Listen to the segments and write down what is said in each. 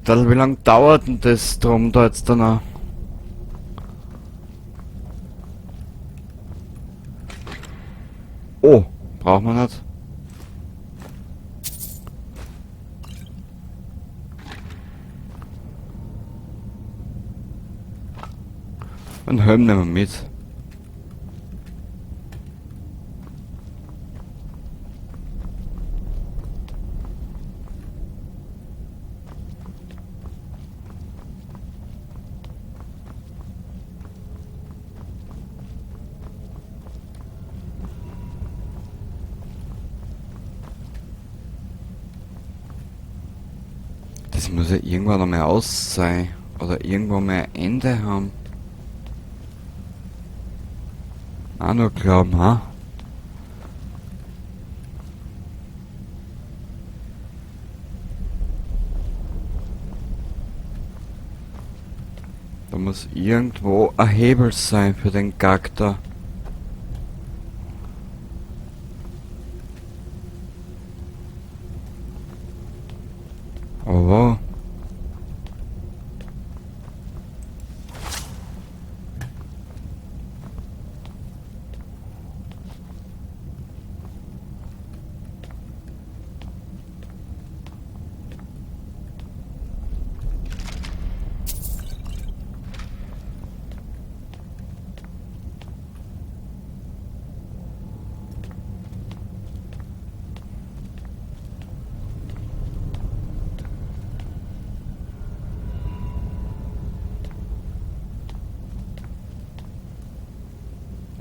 Dann, wie lange dauert denn das drum da jetzt dann auch? Oh, braucht man nicht. Einen Helm nehmen wir mit. Das muss ja irgendwann einmal aus sein. Oder irgendwann mal ein Ende haben. Auch nur glauben, ha? Da muss irgendwo ein Hebel sein für den Gag da. Aber wo?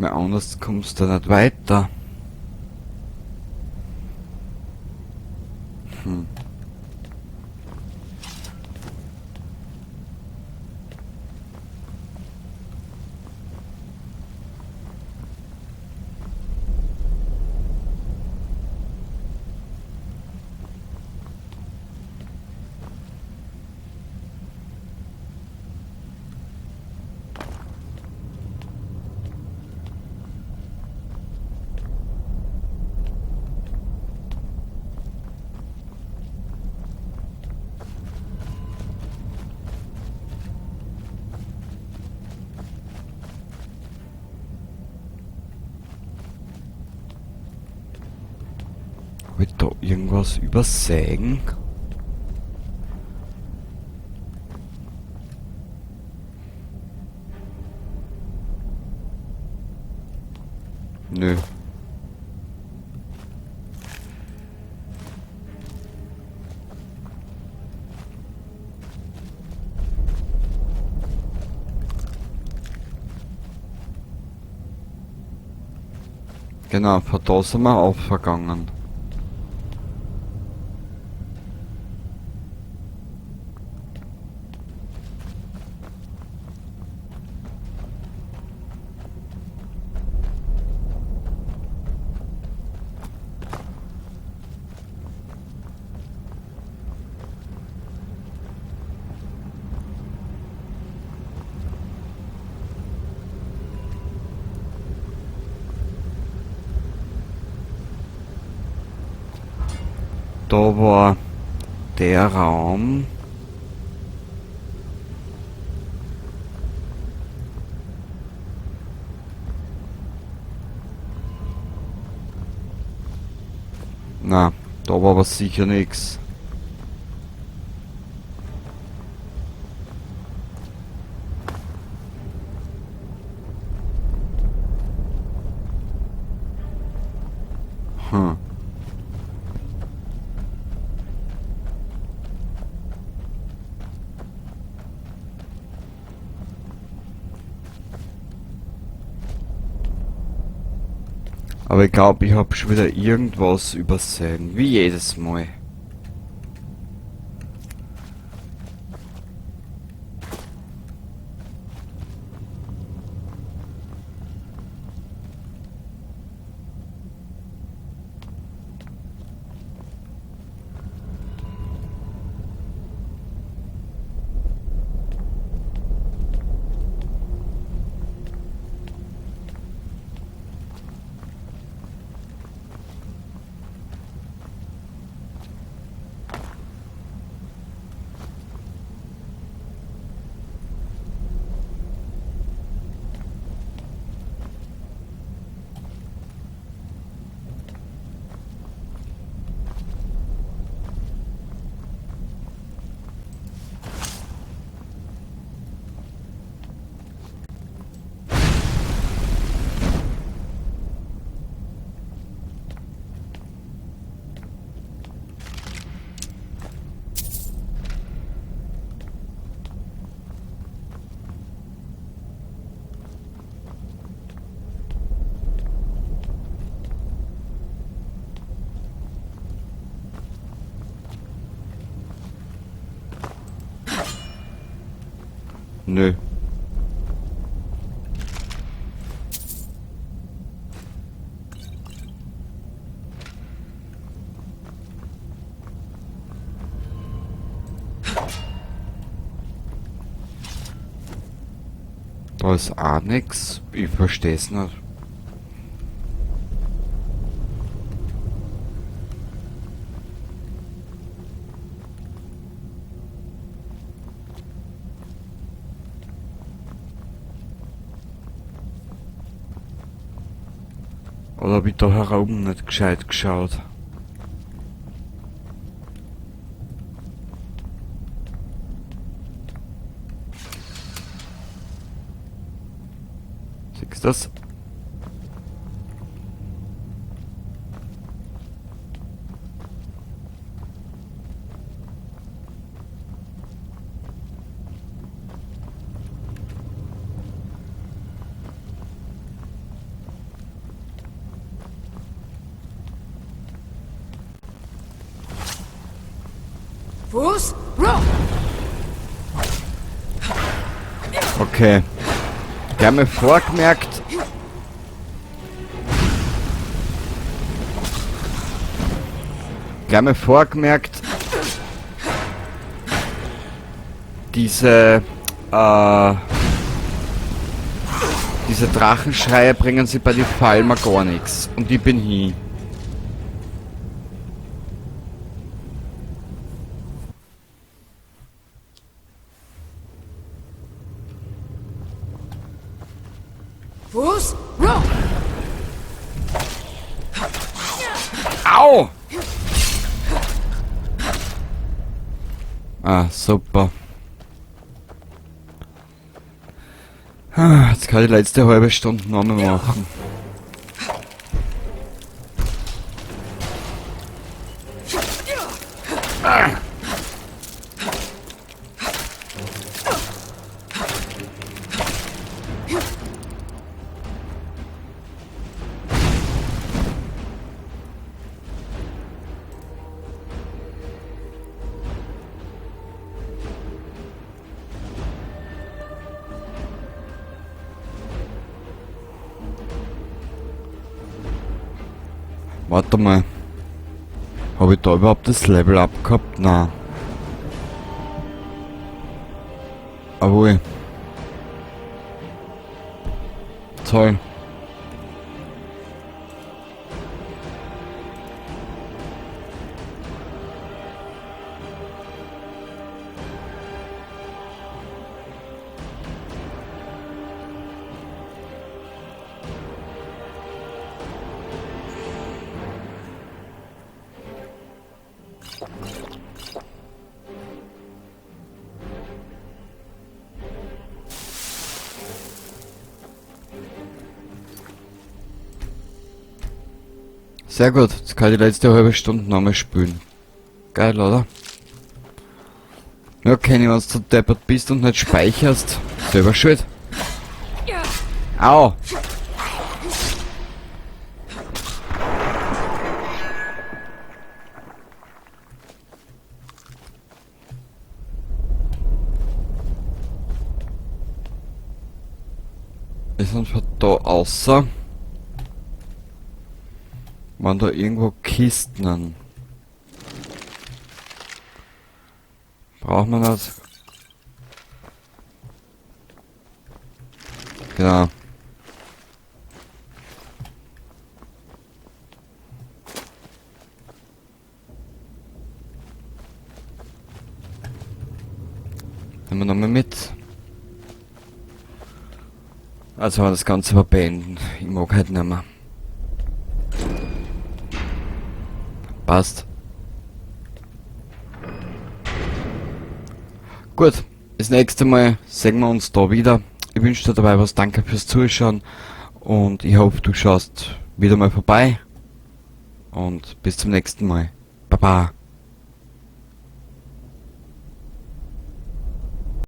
Weil anders kommst du nicht weiter. Hab ich da irgendwas übersehen? Nö. Genau, von da sind wir aufgegangen. Da war der Raum. Na, da war aber sicher nix. Aber ich glaub, ich hab schon wieder irgendwas übersehen. Wie jedes Mal. Nö. Da ist auch nix. Ich versteh's nicht. Oder hab ich da herum nicht gescheit geschaut? Siehst du das? Fuß, roll! Okay. Ich habe mir vorgemerkt. Gleich mal vorgemerkt. Diese Drachenschreie bringen sie bei die Falmer gar nichts. Und ich bin hin. Fuß, roll! Au! Ah, super. Ah, jetzt kann ich die letzte halbe Stunde noch mehr machen. Ah. Warte mal. Hab ich da überhaupt das Level up gehabt? Nein. Jawohl. Toll. Sehr gut, jetzt kann ich die letzte halbe Stunde nochmal spülen. Geil, oder? Ja, Kenny, wenn du so deppert bist und nicht speicherst, selber schuld. Au! Wir sind von da außer. Waren da irgendwo Kisten? Braucht man das? Genau. Nehmen wir nochmal mit. Also das Ganze mal beenden. Ich mag halt nicht mehr. Passt. Gut, das nächste Mal sehen wir uns da wieder. Ich wünsche dir dabei was, danke fürs Zuschauen und ich hoffe, du schaust wieder mal vorbei. Und bis zum nächsten Mal. Baba.